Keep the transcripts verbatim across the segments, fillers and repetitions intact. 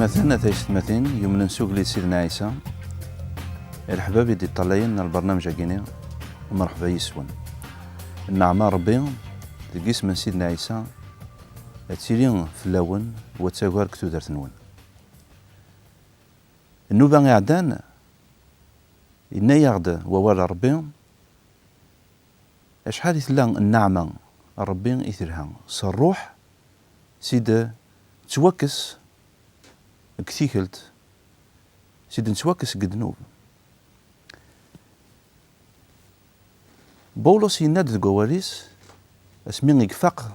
Atmaten, a taysetmatin yumnen s ugellid Sidna Ɛisa, leḥbab i d-iṭṭalayen n lbernamej-agi-ni, mreḥba yis-wen. Nneɛma n Ṛebbi deg isem n Sidna Ɛisa ad tili fell-awen, u ad tagar deg tudert-nwen. Nnuba iɛeddan, yenna-yaɣ-d wawal n Ṛebbi, acḥal i tella nneɛma n Ṛebbi i telha s ṛṛuḥ, si d-tettwakkes deg tikelt, si d-nettwakkes deg ddnub. Bawlus yenna-d deg wawal-is, asmi i ifaq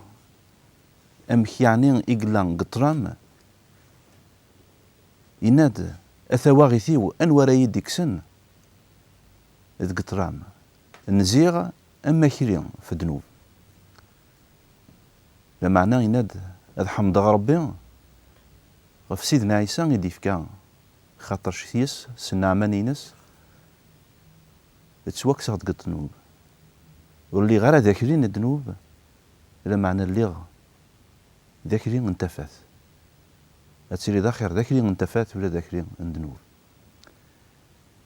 amek yeɛni i yella deg ṭṭlam, yenna-d: "A tawaɣit-iw, anwa ara yi-d-ikksen deg ṭṭlam? Nziɣ am akli f ddnub." Lameɛna yenna-d: "Ad ḥemdeɣ Ṛebbi ɣef Sidna Ɛisa i d-ifka, xaṭer yes, s nneɛma-ines, ttwakkseɣ deg ddnub. Ur lliɣ ara d akli n ddnub, lameɛna lliɣ d akli n tafat." Ad tiliḍ axir d akli n tafat ula d akli n ddnub.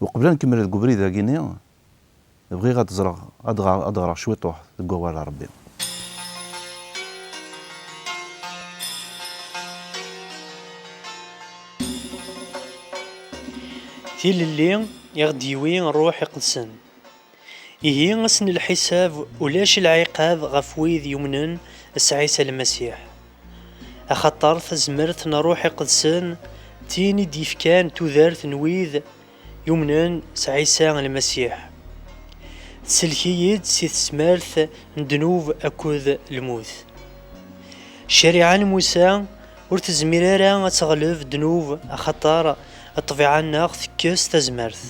Uqbel ad nkemmel deg ubrid-agi-ni, bɣiɣ ad ẓreɣ, ad ɣ-, ad ɣreɣ cwiṭuḥ deg wawal n Ṛebbi. Tilelli i ɣ-d-yiwi Ṛṛuḥ Iqedsen. Ihi, ass n lḥisab, ulac lɛiqab ɣef wid yumnen s Ɛisa Lmasiḥ. Axaṭer tazmert n Ṛṛuḥ Iqedsen d tin i d-yefkan tudert n wid yumnen s Ɛisa Lmasiḥ. Tsellek-iyi-d si tesmert n ddnub akked lmut. Ccariɛa n Musa ur tezmir ara ad teɣleb ddnub, axaṭer ṭṭbiɛa-nneɣ tekkes tazmert.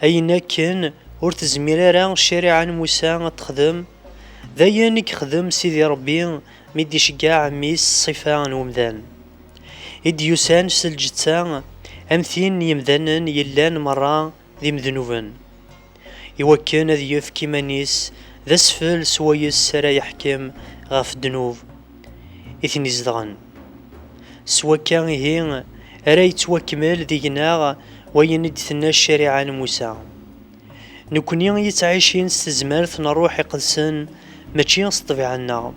Ayen akken ur tezmir ara ccariɛa n Musa ad texdem, d ayen i yexdem Sidi Ṛebbi mi d-iceggeɛ Mmi-s ṣṣifa n wemdan, i d-yusan s lǧetta, am tin n yemdanen yellan merra d imednuben, iwakken ad yefk iman-is d asfel swayes ara yeḥkem ɣef ddnub i ten-izedɣen. S wakka ihi ara yettwakmel deg-neɣ wayen i d-tenna ccariɛa n Musa. Nekni i yettɛicin s tezmert n Ṛṛuḥ Iqedsen, mačči s ṭṭbiɛa-nneɣ.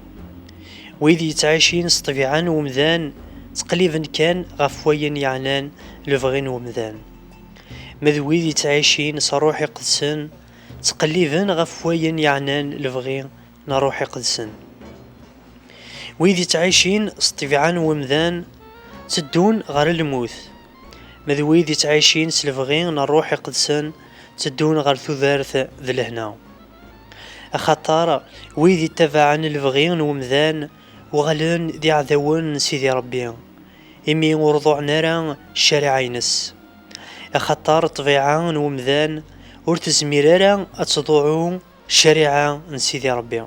Wid yettɛicin s ṭṭbiɛa n wemdan, ttqelliben kan ɣef wayen yeɛnan lebɣi n wemdan. Ma d wid yettɛicin s Ṛṛuḥ Iqedsen, ttqelliben ɣef wayen yeɛnan lebɣi n Ṛṛuḥ Iqedsen. Wid yettɛicin s ṭṭbiɛa n wemdan, tteddun ɣer lmut. Ma d wid yettɛicin s lebɣi n Ṛṛuḥ Iqedsen, tteddun ɣer tudert d lehna. Axaṭer wid ittabaɛen lebɣi n wemdan, uɣalen d iɛdawen n Sidi Ṛebbi, imi ur ḍuɛen ara ccariɛa-ines. Axaṭer ṭṭbiɛa n wemdan ur tezmir ara ad tḍuɛu ccariɛa n Sidi Ṛebbi.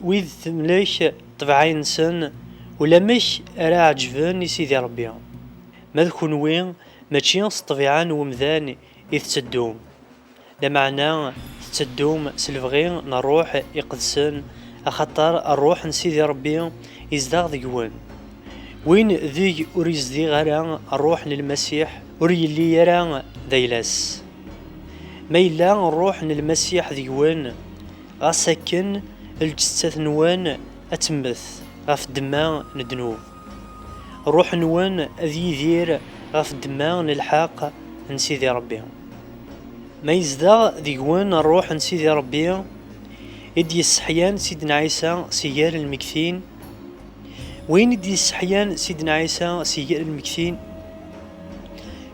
Wid temlek ṭṭbiɛa-nsen, ulamek ara ɛeǧben i Sidi Ṛebbi. Ma d kenwi, mačči s ṭṭbiɛa n wemdan i tetteddum, lameɛna tetteddum s lebɣi n Ṛṛuḥ Iqedsen, axaṭer Ṛṛuḥ n Sidi Ṛebbi izdeɣ deg-wen. Win deg ur izdiɣ ara Ṛṛuḥ n Lmasiḥ, ur yelli ara d ayla-s. Ma yella Ṛṛuḥ n Lmasiḥ deg-wen, ɣas akken lǧettat-nwen ad temmet ɣef ddemma n ddnub, ṛṛuḥ-nwen ad yidir ɣef ddemma n lḥeqq n Sidi Ṛebbi. Ma yezdeɣ deg-wen Ṛṛuḥ n Sidi Ṛebbi, i d-yesseḥyan Sidna Ɛisa si gar lmegtin, win i d-yesseḥyan Sidna Ɛisa si gar lmegtin,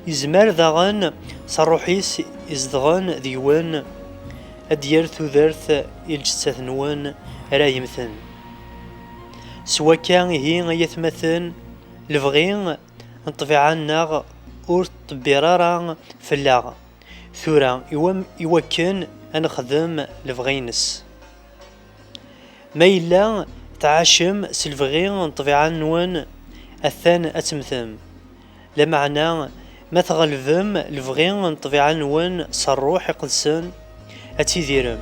yezmer daɣen s Ṛṛuḥ-is izedɣen deg-wen ad d-yerr tudert i lǧettat-nwen ara yemmten. S wakka ihi, ay atmaten, lebɣi n ṭṭbiɛa-nneɣ ur tṭebbir ara fell-aɣ tura iwam-, iwakken ad nexdem lebɣi-ines. Ma yella tɛacem s lebɣi n ṭṭbiɛa-nwen, atan ad temmtem. Lameɛna, ma tɣelbem lebɣi n ṭṭbiɛa-nwen s Ṛṛuḥ Iqedsen, ad tidirem.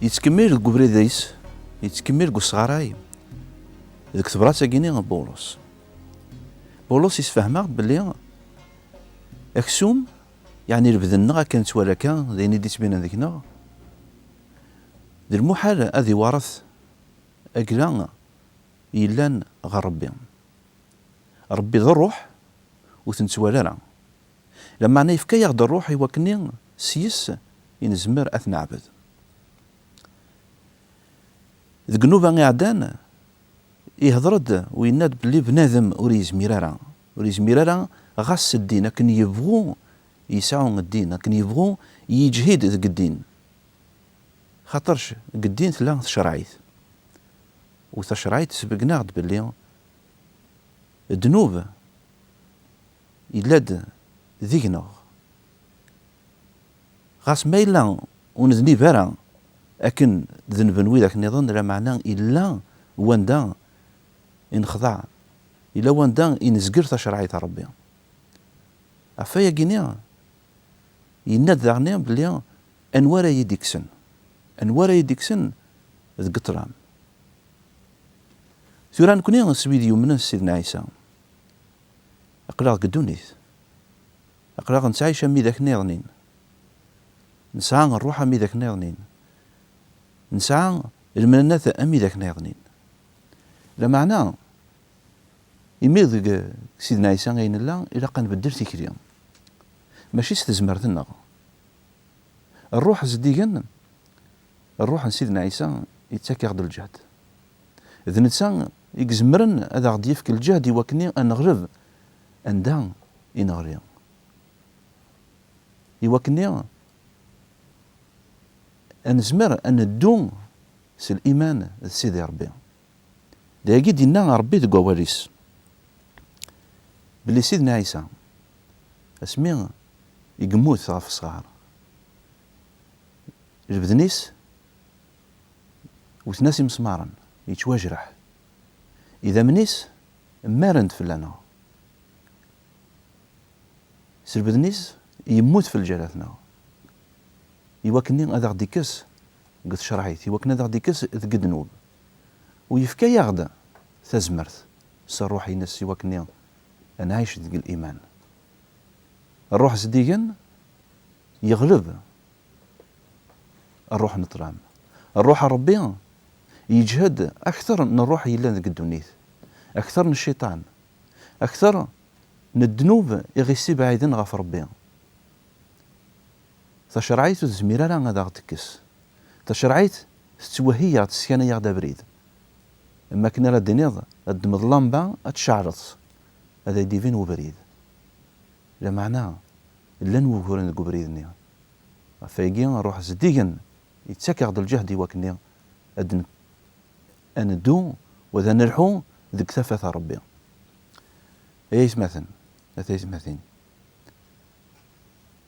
Yettkemmil deg ubrid-is, yettkemmil deg usɣaray, deg tebrat-agi-nni n Bulus. Bulus yessefhem-aɣ-d belli aksum, yeɛni lebden-nneɣ akken nettwali akka, d ayen i d-yettbinen deg-neɣ, d lmuḥal ad iwaret agla yellan ɣer Ṛebbi. Ṛebbi d Ṛṛuḥ, ur t-nettwali ara. Lameɛna yefka-yaɣ-d Ṛṛuḥ i wakken s yes i nezmer ad t-neɛbed. Deg nnuba iɛeddan, ihder-d u yenna-d belli bnadem ur yezmir ara, ur yezmir ara ɣas s ddin, akken yebɣu yesɛu ddin, akken yebɣu yeǧhid deg ddin. Xaṭerc deg ddin tella tcerɛit. U tacerɛit tesbeggen-aɣ-d belli ddnub yella-d deg-neɣ. Ɣas ma yella ur nednib ara akken denben widak nniḍen, lameɛna yella wanda i nexḍeɛ, yella wanda i nezger tacerɛit n Ṛebbi. Ɣef wayagi-nni, yenna-d daɣen belli anwa ara yi-d-ikksen, anwa ara yi-d-ikksen deg ṭṭlam. Tura nekni s wid yumnen s Sidna Ɛisa, aql-aɣ deg ddunit, aql-aɣ nettɛic am widak nniḍnin, nesɛa ṛṛuḥ am widak nniḍnin, nesɛa lmennat am widak nniḍnin. Lameɛna, imi deg Sidna Ɛisa ay nella, ilaq ad nbeddel tikli. Mačči s tezmert-nneɣ. Ṛṛuḥ zeddigen, ṛṛuḥ n Sidna Ɛisa yettak-aɣ-d lǧehd. D netta i izemren ad aɣ-d-yefk lǧehd i wakken ad neɣleb anda i neɣli. I wakken ad nezmer ad neddu s liman d Sidi Ṛebbi. D ayagi i d-yenna Ṛebbi deg wawal-is, belli Sidna Ɛisa, asmi i yemmut ɣef ṣṣɣar, lebden-is wten-as imesmaren, yettwajreḥ, idammen-is mmaren-d fell-aneɣ. S lbeden-is yemmut f lǧal-atneɣ, i wakken ad aɣ-d-ikkes deg tcerɛit, i wakken ad aɣ-d-ikkes deg ddnub. U yefka-yaɣ-d tazmert s Ṛṛuḥ-ines i wakken ad nɛic deg liman. Ṛṛuḥ zeddigen yeɣleb ṛṛuḥ n ṭṭlam. Ṛṛuḥ n Ṛebbi yeǧhed akter n ṛṛuḥ yellan deg ddunit, akter n cciṭan, akter n ddnub i ɣ-issibɛiden ɣef Ṛebbi. Tacerɛit ur tezmir ara ad aɣ-d-tekkes. Tacerɛit tettwehhi-yaɣ-d, tesskan-aɣ-d abrid. Am wakken ara d-tiniḍ, ad d-tmeḍ lamba, ad tceɛleḍ, ad ak-d-ibin ubrid. Lameɛna, llan wuguren deg ubrid-nni. Ɣef wayagi, ṛṛuḥ zeddigen yettak-aɣ-d lǧehd i wakken ad n-, ad neddu u ad nelḥu deg tafat n Ṛebbi. Ay aytmaten, a taytmatin,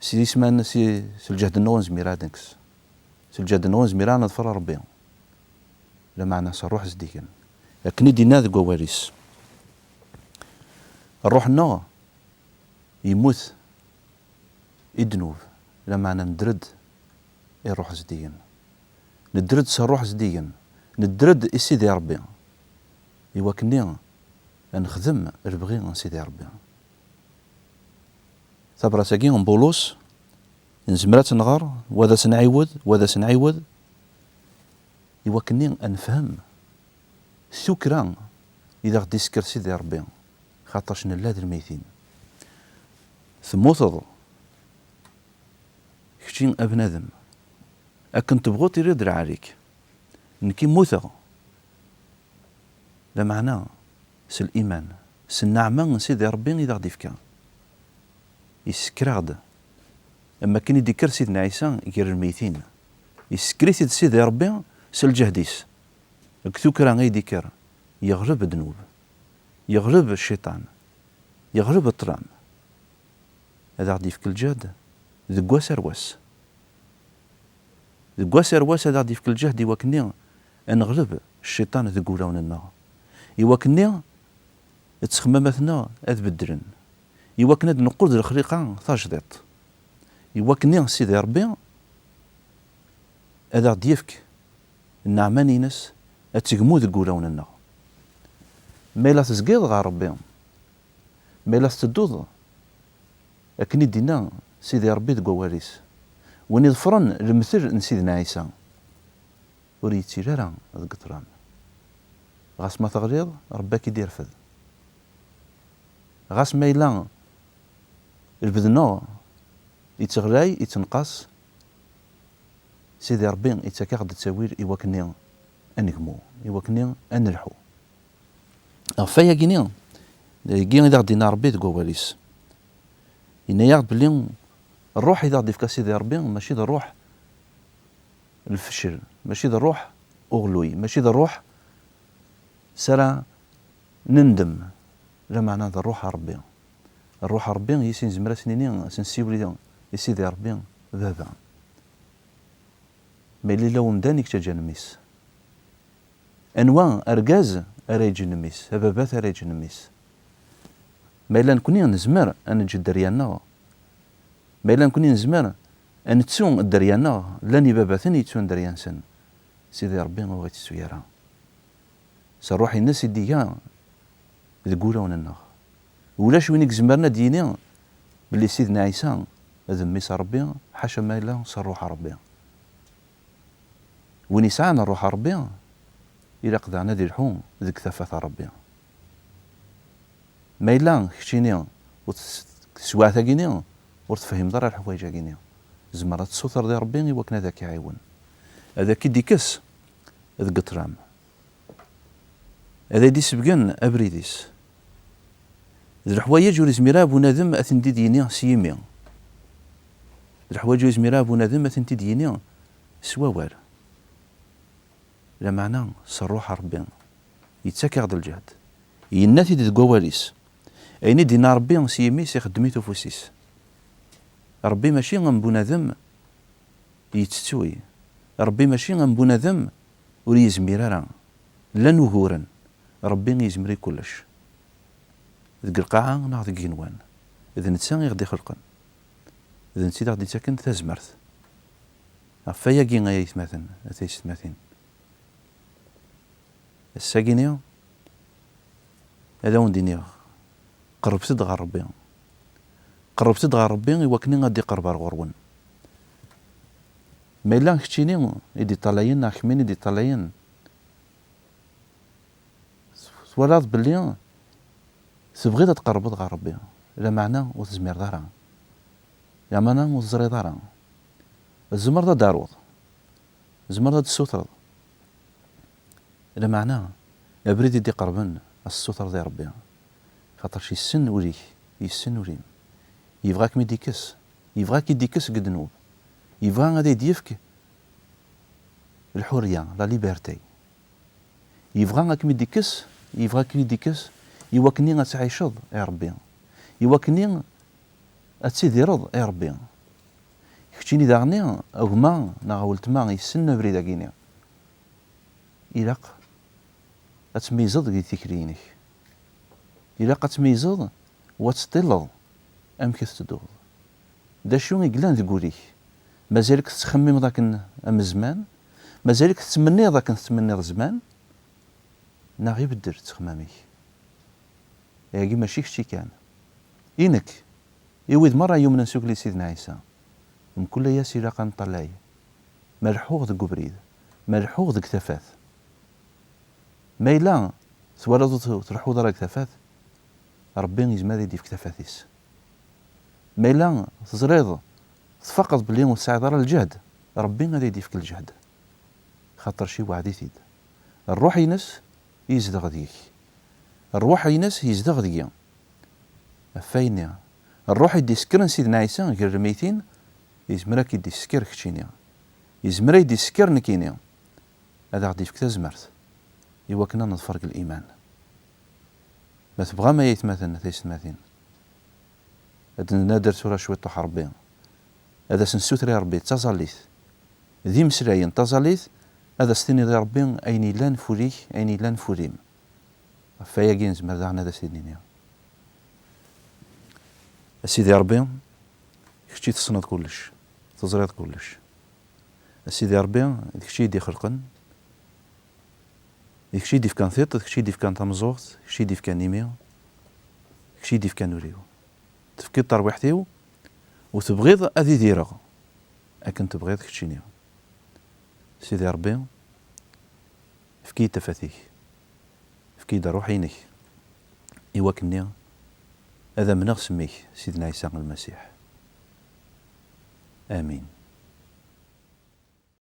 s yisman, si, s lǧehd-nneɣ ur nezmir ad nekkes. S lǧehd-nneɣ ur nezmir ad neḍfer Ṛebbi. Lameɛna s ṛṛuḥ zeddigen. Akken i d-yenna deg wawal-is, ṛṛuḥ-nneɣ yemmut i ddnub, lameɛna nedder-d i ṛṛuḥ zeddigen. Nedder-d s ṛṛuḥ zeddigen. Nedder-d i Sidi Ṛebbi, i wakken ad nexdem lebɣi n Sidi Ṛebbi. Tabrat-agi n Bulus, nezmer ad tt-nɣer, wa d as-nɛiwed, wa d as-nɛiwed, i wakken ad nefhem tukra i d aɣ-d-isker Sidi Ṛebbi, xaṭerc nella d lmeytin. Temmuteḍ, kečči a bnadem, akken tebɣuḍ tiliḍ d lɛali-k. Nekki mmuteɣ. Lameɛna, s liman, s nneɛma n Sidi Ṛebbi i d aɣ-d-ifka. Yessekker-aɣ-d, am wakken i d-ikker Sidna Ɛisa gar lmeytin. Yessekker-it-id Sidi Ṛebbi s lǧehd-is. Deg tukra ay d-ikker, yeɣleb ddnub, yeɣleb cciṭan, yeɣleb ṭṭlam. Ad aɣ-d-yefk lǧehd deg wass ar wass. Deg wass ar wass ad aɣ-d-yefk lǧehd i wakken ad neɣleb cciṭan deg wulawen-nneɣ, i wakken ttexmamat-nneɣ ad beddlen, i wakken ad neqqel d lexliqa tajdiṭ, i wakken Sidi Ṛebbi ad aɣ-d-yefk Nneɛma-ines ad tegmu deg wulawen-nneɣ. Ma yella tezgiḍ ɣer Ṛebbi, ma yella tettedduḍ akken i d-inna Sidi Ṛebbi deg wawal-is, win iḍefren lemtel n Sidna Ɛisa, ur yettili ara deg ṭṭlam. Ɣas ma teɣliḍ, Ṛebbi ad k-id-irfed. Ɣas ma yella lbed-nneɣ yetteɣlay, yettenqas, Sidi Ṛebbi yettak-aɣ-d ttawil i wakken ad negmu, i wakken ad nelḥu. Ɣef wayagi-ni, dagi i d aɣ-d-inna Ṛebbi deg wawal-is. Yenna-yaɣ-d belli ṛṛuḥ i d aɣ-d-ifka Sidi Ṛebbi mačči d ṛṛuḥ n lfecl, mačči d ṛṛuḥ uɣluy, mačči d ṛṛuḥ s ara nendem, lameɛna d ṛṛuḥ n Ṛebbi. Ṛṛuḥ n Ṛebbi, yis i nezmer ad s-nini, ad s-nessiwel i Sidi Ṛebbi, Baba. Ma yella yella umdan i yettaǧǧan mmi-s. Anwa argaz ara yeǧǧen mmi-s, ababat ara yeǧǧen mmi-s? Ma yella nekni nezmer ad neǧǧ dderya-nneɣ, ma yella nekni nezmer ad nettu dderya-nneɣ, llan ibabaten yettun dderya-nsen, Sidi Ṛebbi ur ɣ-ittettu ara. S ṛṛuḥ-ines i d-iga deg wulawen-nneɣ. Ulac win i izemren ad d-yini belli Sidna Ɛisa d mmi-s n Ṛebbi, ḥaca ma yella s ṛṛuḥ n Ṛebbi. Win yesɛan ṛṛuḥ n Ṛebbi, ilaq daɣen ad ilḥu deg tafat n Ṛebbi. Ma yella keččini ur tes-, teswiɛt-agi-ni ur tefhimeḍ ara leḥwayeǧ-agi-ni, tzemreḍ ad tessutreḍ i Ṛebbi i wakken ad ak-iɛiwen, ad ak-id-ikkes deg ṭṭlam, ad ak-d-isebgen abrid-is. D leḥwayeǧ ur izmir ara bunadem ad tent-id-yini s yimi. D leḥwayeǧ ur izmir ara bunadem ad tent-id-yini s wawal. Lameɛna s ṛṛuḥ n Ṛebbi yettak-aɣ-d lǧehd. Yenna-t-id deg wawal-is. Ayen i d-inna Ṛebbi s yimi-s ixeddem-it ufus-is. Ṛebbi mačči am bunadem yettettuy. Ṛebbi mačči am bunadem ur yezmir ara. Llan uguren. Ṛebbi yezmer i kullec. Deg lqaɛa neɣ deg igenwan. D netta i ɣ-d-ixelqen. D netta i d aɣ-d-ittaken tazmert. Ɣef wayagi ay aytmaten, a taysetmatin. Ass-agi-ni, ad awen-d-iniɣ, qerrbet-d ɣer Ṛebbi. Qerrbet-d ɣer Ṛebbi i wakken ad d-iqerreb ar ɣur-wen. Ma yella keččini i d-iṭṭalayen neɣ kemmini i d-iṭṭalayen, twalaḍ belli tebɣiḍ ad tqerrbeḍ ɣer Ṛebbi, lameɛna ur tezmireḍ ara, lameɛna ur teẓriḍ ara. Tzemreḍ ad d-taruḍ, tzemreḍ ad d-tessutreḍ, lameɛna abrid i d-iqerben ad tessutreḍ i Ṛebbi, xaṭerc yessen ul-ik, yessen ul-im. Yebɣa ad kem-id-ikkes, yebɣa ad k-id-ikkes seg ddnub, yebɣa ad ak-d-yefk lḥurya, la liberté. Yebɣa ad kem-id-ikkes, yebɣa ad kem-id-ikkes i wakken ad tɛiceḍ i Ṛebbi, i wakken ad tidireḍ i Ṛebbi. Keččini daɣen, a gma neɣ a weltma yessen abrid-agi-ni, ilaq ad tmeyyzeḍ deg tikli-inek. Ilaq ad tmeyyzeḍ u ad teṭṭileḍ amek i tettedduḍ. D acu i yellan deg wul-ik? Mazal-ik tettxemmimeḍ akken am zzman? Mazal-ik tettmenniḍ akken tettmenniḍ zzman? Neɣ ibeddel ttexmam-ik? Ayagi mačči kečči kan. I nekk, i wid merra yumnen s ugellid Sidna Ɛisa, mkul ass ilaq ad neṭṭalay ma leḥḥuɣ deg ubrid, ma leḥḥuɣ deg tafat. Ma yella twalaḍ ur t-, ur tleḥḥuḍ ara deg tafat, Ṛebbi yezmer ad yi-d-yefk tafat-is. Ma yella teẓriḍ, tfaqeḍ belli ur tesɛiḍ ara lǧehd, Ṛebbi ad yi-d-yefk lǧehd. Xaṭerc iweɛɛed-it-id. Ṛṛuḥ-ines yezdeɣ deg-k. Ṛṛuḥ-ines yezdeɣ deg-i. Ɣef wayenni, ṛṛuḥ i d-isekkren Sidna Ɛisa gar lmeytin, yezmer ad k-id-isekker keččini. Yezmer ad yi-d-isekker nekkini. Ad aɣ-d-yefk tazmert i wakken ad neḍfer deg liman. Ma tebɣam ay aytmaten, a taysetmatin, ad d-nader tura cwiṭuḥ Ṛebbi, ad as-nessuter i Ṛebbi d taẓallit, d imeslayen, d taẓallit, ad as-tiniḍ i Ṛebbi ayen yellan f ul-ik, ayen yellan f ul-im. Ɣef wayagi nezmer daɣen ad as-t-id-nini: A Sidi Ṛebbi, kečč i tessneḍ kullec, teẓriḍ kullec. A Sidi Ṛebbi, d kečč i yi-d-ixelqen, D kečč i d-ifkan tiṭ, d kečč i d-ifkan tameẓẓuɣt, d kečč i d-ifkan imi, d kečč i d-ifkan ul-iw. Tefkiḍ tarwiḥt-iw, u tebɣiḍ ad idireɣ akken tebɣiḍ keččini. Sidi Ṛebbi, efk-iyi-d tafat-ik, efk-iyi-d ṛṛuḥ-inek, i wakken-nni ad amneɣ s mmi-k, Sidna Ɛisa Lmasiḥ. Amin.